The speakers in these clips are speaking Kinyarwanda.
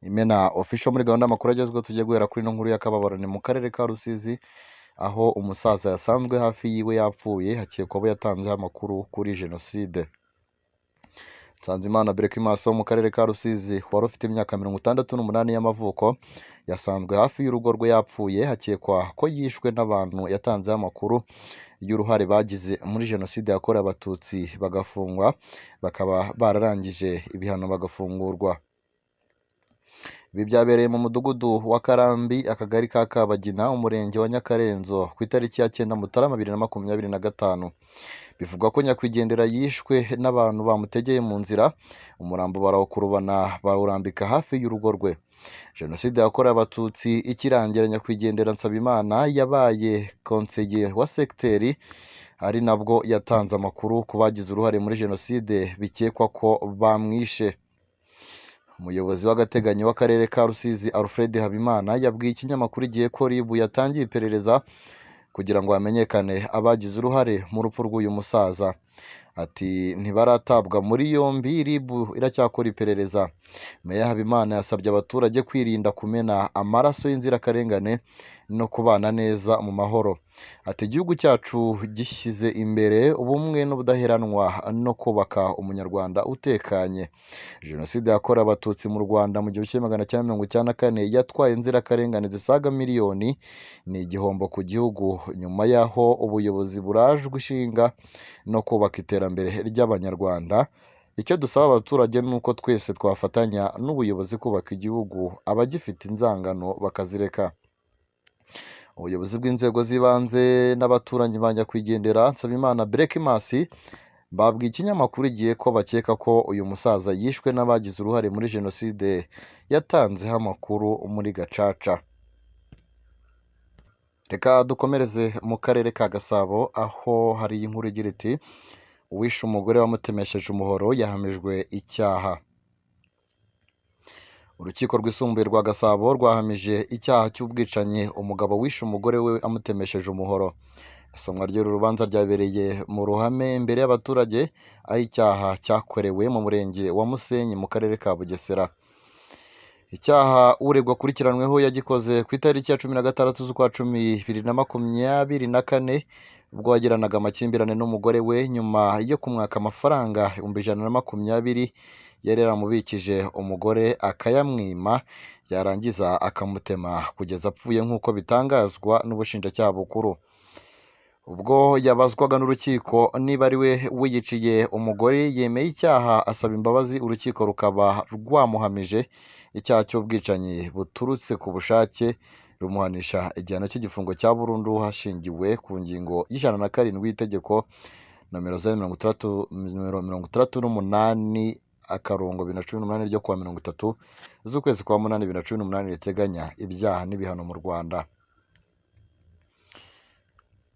Imena Official. Muri gahunda y'amakuru agezweho tugiye guhera kuri ino nkuru y'akababaro, ni mu karere ka Rusizi aho umusaza yasanzwe hafi yiwe yapfuye, hakekwa abo yatanzeho amakuru kuri jenoside. Nsanzimana Berkimas wo mu karere ka Rusizi wari ufite imyaka 68 y'amavuko yasanzwe hafi y'urugo rwe yapfuye, hakekwa ko yishwe n'abantu yatanzeho amakuru y'uruhare bagize muri jenoside yakorewe Abatutsi bagafungwa, bakaba bararangije ibihano bagafungurwa. Ibi byabereye mu mudugudu wa Karambi, akagari ka Kabagina, umurenge wa Nyakarenzo ku itariki ya 9 Mutarama 2025. Bivugwa ko nyakwigendera yishwe n'abantu bamutegeye mu nzira, umurambo barawukurubana bawurambika hafi y'urugo rwe. Jenoside yakorewe Abatutsi ikirangira, nyakwigendera Nsabimana yabaye konseye wa segiteri, ari nabwo yatanze amakuru ku bagize uruhare muri jenoside bikekwa ko bamwishe. Umuyobozi w'agateganyo w'akarere ka Rusizi Alfred Habimana yabwiye ikinyamakuru Igihe ko RIB yatangiye iperereza kugira ngo hamenyekane abagize uruhare mu rupfu rw'uyu musaza. Ati ntibaratabwa muri yombi, RIB iracyakora iperereza. Meya Habimana yasabye abaturage kwirinda kumena amaraso y'inzirakarengane no kubana neza mu mahoro. Ati igihugu cyacu gishyize imbere ubumwe n'ubudaheranwa no kubaka umunyarwanda utekanye. Jenoside yakorewe Abatutsi mu Rwanda mu 1994 yatwaye inzirakarengane zisaga miliyoni, ni igihombo ku gihugu nyuma y'aho ubuyobozi burajwe ishinga no kubaka iterambere ry'Abanyarwanda. Icyo dusaba abaturage ni uko twese twafatanya n'ubuyobozi kubaka igihugu, abagifite inzangano bakazireka. Ubuyobozi bw'inzego z'ibanze n'abaturanyi ba nyakwigendera Nsabimana Berkimas babwiye ikinyamakuru Igihe ko bakeka ko uyu musaza yishwe n'abagize uruhare muri jenoside yatanzeho amakuru muri Gacaca. Reka dukomereze mu karere ka Gasabo aho hari inkuru igira iti uwishe umugore wamutemesheje umuhoro yahamijwe icyaha. Urukiko rwisumbuye rwa Gasabo rwahamije icyaha cy'ubwicanyi umugabo wishe umugore we amutemesheje umuhoro. Isomwa ry'uru rubanza ryabereye mu ruhame imbere y'abaturage, aho icyaha cyakorewe mu murenge wa Musenyi mu karere ka Bugesera. Icyaha uregwa akurikiranweho yagikoze ku itariki ya 16 z'ukwa 10 2024, ubwo yagiranaga amakimbirane n'umugore we nyuma yo kumwaka amafaranga 120,000 yari yaramubikije, umugore akayamwima, yarangiza akamutema kugeza apfuye nk'uko bitangazwa n'ubushinjacyaha bukuru. Ubwo yabazwaga n'urukiko niba ari we wiyiciye umugore, yemeye icyaha asaba imbabazi, urukiko rukaba rwamuhamije icyaha cy'ubwicanyi buturutse ku bushake, rumuhanisha igihano cy'igifungo cya burundu hashingiwe ku ngingo y'107 y'itegeko nomero zeru mirongo itandatu mirongo itandatu n'umunani akarongo 2018 ryo kuwa 30 z'ukwezi kwa 8 2018 riteganya ibyaha n'ibihano mu Rwanda.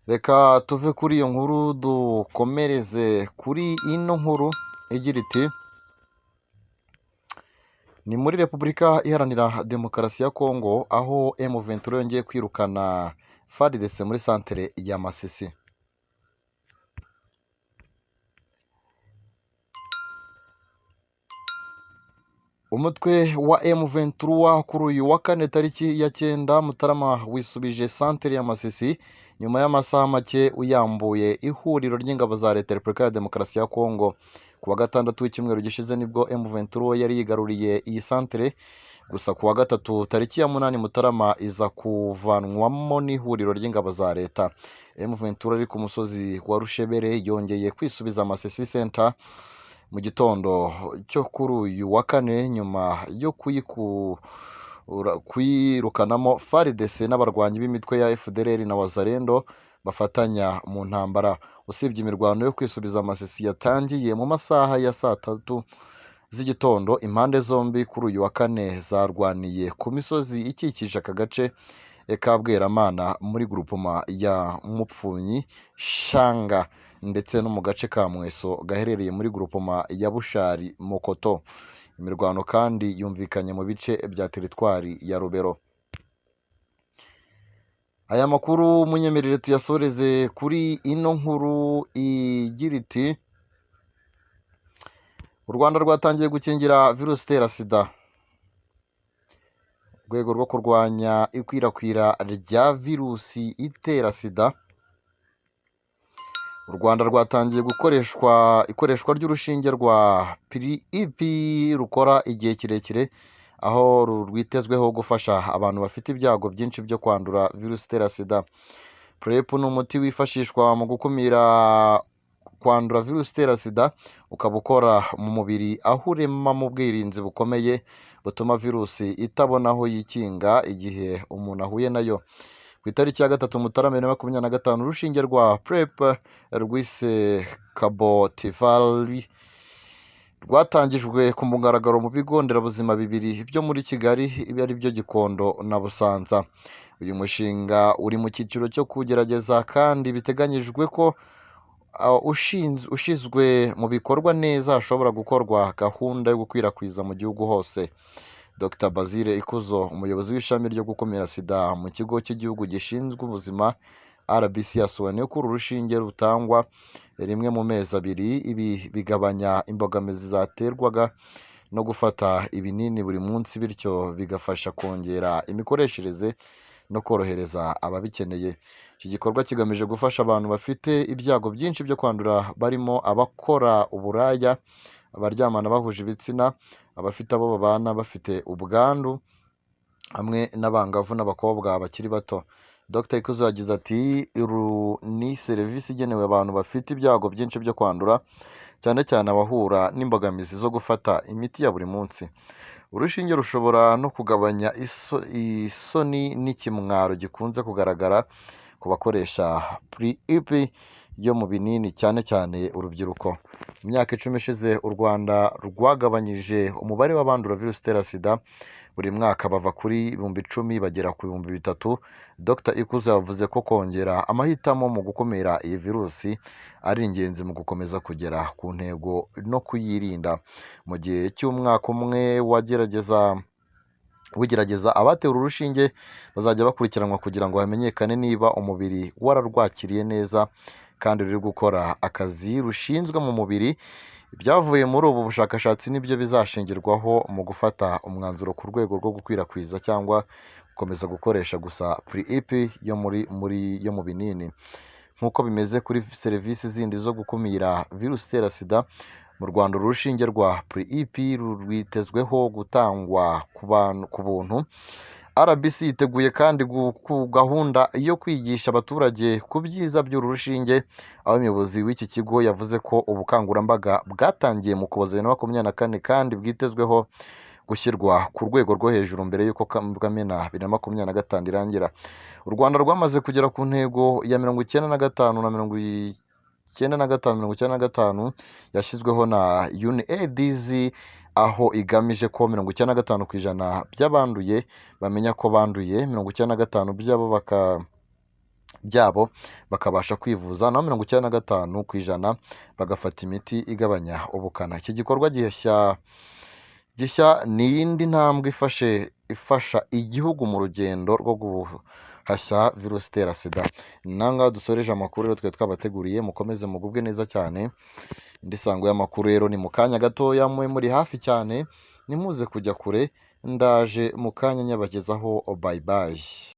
Reka tuve kuri iyo nkuru dukomereze kuri ino nkuru igira iti ni muri Repubulika Iharanira Demokarasi ya Kongo aho M23 yongeye kwirukana FARDC muri santere ya Masisi. Umutwe wa M23 kuri uyu wa kane tariki ya 9 Mutarama wisubije santere ya Masisi nyuma y'amasaha make uyambuye ihuriro ry'ingabo za Leta Repubulika ya Demokarasi ya Kongo. Ku wa gatandatu w'icyumweru gishize nibwo M23 yari yigaruriye iyi santere, gusa ku wa gatatu tariki ya 8 Mutarama iza kuvanwamo n'ihuriro ry'ingabo za Leta. M23 iri ku musozi wa Rushebere yongeye kwisubiza Masisi Center mu gitondo cyo kuri uyu wa kane nyuma yo kuyirukanamo FARDC n'abarwanyi b'imitwe ya FDLR na Wazalendo bafatanya mu ntambara. Usibye imirwano yo kwisubiza Masisi yatangiye mu masaha ya saa 3 z'igitondo, impande zombi kuri uyu wa kane zarwaniye ku misozi ikikije aka gace ka Bweramana muri grupoma ya Mupfunyi Shanga ndetse no mu gace ka Mweso gaherereye muri grupoma ya Bushari Mokoto. Imirwano kandi yumvikanye mu bice bya teritwari ya Rubero. Aya makuru munyemerere tuyasoreze kuri ino nkuru igira iti u Rwanda rwatangiye gukingira virusi itera sida. Rwego rwo kurwanya ikwirakwira rya virusi itera SIDA, u Rwanda rwatangiye gukoreshwa ikoreshwa ry'urushinge rwa PrEP rukora igihe kirekire, aho rwitezweho gufasha abantu bafite ibyago byinshi byo kwandura virusi itera SIDA. PrEP ni umuti wifashishwa mu gukumira kwandura virusi itera SIDA, ukaba ukora mu mubiri aho uremamo ubwirinzi bukomeye butuma virusi itabona aho yikinga igihe umuntu ahuye nayo. Ku itariki ya 3 Mutarama 2025, urushinge rwa PrEP rwise Cabotegravir rwatangijwe ku mugaragaro mu bigo nderabuzima bibiri byo muri Kigali, ibi ari byo Gikondo na Busanza. Uyu mushinga uri mu cyiciro cyo kugerageza, kandi biteganyijwe ko ushyizwe mu bikorwa neza hashobora gukorwa gahunda yo gukwirakwiza mu gihugu hose. Dr Basile Ikuzo, umuyobozi w'ishami ryo gukumira SIDA mu kigo cy'igihugu gishinzwe ubuzima RBC, yasobanuye ko uru rushinge rutangwa rimwe mu mezi 2. Ibi bigabanya imbogamizi zaterwaga no gufata ibinini buri munsi, bityo bigafasha kongera imikoreshereze no korohereza ababikeneye. Iki gikorwa kigamije gufasha abantu bafite ibyago byinshi byo kwandura, barimo abakora uburaya, abaryamana bahuje ibitsina, abafite abo babana bafite ubwandu, hamwe n'abangavu n'abakobwa bakiri bato. Dr Ikuzo yagize ati: "Uru ni serivisi igenewe abantu bafite ibyago byinshi byo kwandura, cyane cyane abahura n'imbogamizi zo gufata imiti ya buri munsi. Urushinge rushobora no kugabanya isoni n'ikimwaro gikunze kugaragara ku bakoresha PrEP yo mu binini, cyane cyane urubyiruko." Mu myaka 10 ishize, u Rwanda rwagabanyije umubare w'abandura virusi itera SIDA buri mwaka, bava kuri 10,000 bagera ku 3000. Dr Ikuzo yavuze ko kongera amahitamo mu gukumira iyi virusi ari ingenzi mu gukomeza kugera ku ntego no kuyirinda. Mu gihe cy'umwaka umwe wagerageza w'igerageza, abatewe uru rushinge bazajya bakurikiranwa kugira ngo hamenyekane niba umubiri wararwakiriye neza kandi ruri gukora akazi rushinzwe mu mubiri. Ibyavuye muri ubu bushakashatsi nibyo bizashingirwaho mu gufata umwanzuro ku rwego rwo gukwirakwiza cyangwa gukomeza gukoresha gusa PrEP yo muri yo mu binini. Nk'uko bimeze kuri serivisi zindi zo gukumira virusi itera SIDA mu Rwanda, uru rushinge rwa PrEP rwitezweho gutangwa ku bantu ku buntu. RBC yiteguye kandi ku gahunda yo kwigisha abaturage ku byiza by'uru rushinge, aho umuyobozi w'iki kigo yavuze ko ubukangurambaga bwatangiye mu Ukuboza 2024 kandi bwitezweho gushyirwa ku rwego rwo hejuru mbere y'uko Kamena 2025 irangira. U Rwanda rwamaze kugera ku ntego ya 95 na 95 95 yashyizweho na UNAIDS, aho igamije ko 95% by'abanduye bamenya ko banduye, 95 byabo bakabasha kwivuza, naho 95% bagafata imiti igabanya ubukana. Iki gikorwa gishya gishya ni indi ntambwe ifasha igihugu mu rugendo rwo guhashya virusi itera SIDA. Nangaha dusoreje amakuru rero twari twabateguriye. Mukomeze mugubwe neza cyane. Indi sango y'amakuru rero ni mu kanya gatoya, mube muri hafi cyane, ntimuze kujya kure, ndaje mu kanya nyabagezaho. Bye bye.